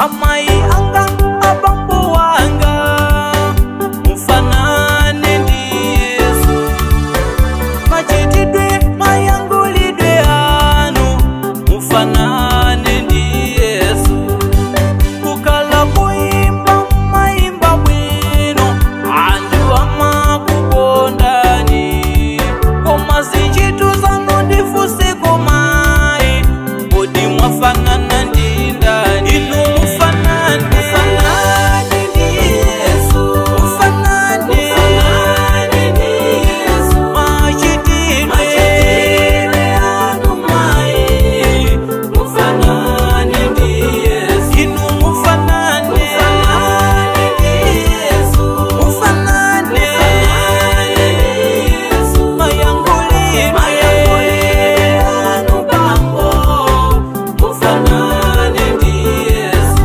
Amai anga abambo wanga mufanane ndi Yesu, machitidwe mayangulidwe anu mufanane ndi Yesu, kukala kuimba maimba bwino anthu amakukondani, koma zinchito zanu ndifuseko mayi kodi mwafanana ndi ndani? Inu mufanane ndi Yesu, mufanane ndi Yesu, machitidwe anu mayi mufanane ndi Yesu, inu mufanane ndi Yesu, mufanane ndi Yesu, mayangulidwe anu bambo mufanane ndi Yesu.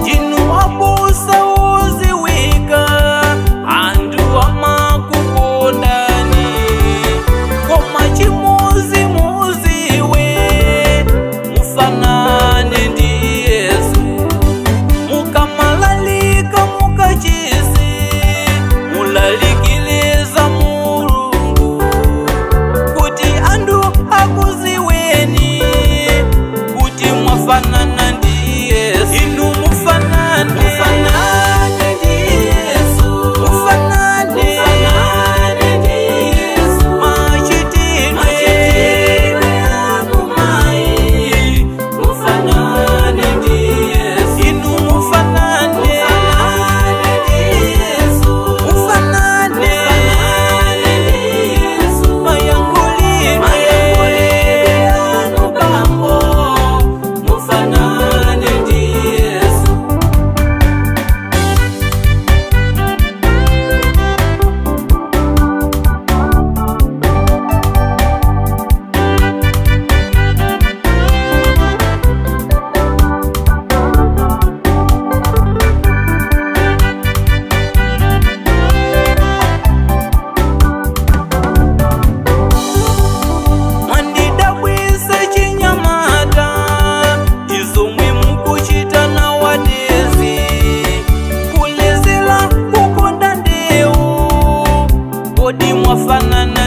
Ndinu abusa oziwika anthu amakukondani, koma chimuzimuziwe mufanane ndi Yesu, mukamalalika mukachisi mulalikiliza Mulungu kuti anthu akuziweni kuti mwafanana ndi Yesu. Inu mufanane ndi Yesu, mufanane ndi Yesu, machitidwe anu mayi mufanane ndi Yesu, inu mufanane ndi Yesu, mufanane ndi Yesu, mayangulidwe anu bambo mufanane ndi Yesu. Mwandidabwise chinyamata izomwe mukuchita nawadezi, kulezela kukonda ndewu kodi mwafanana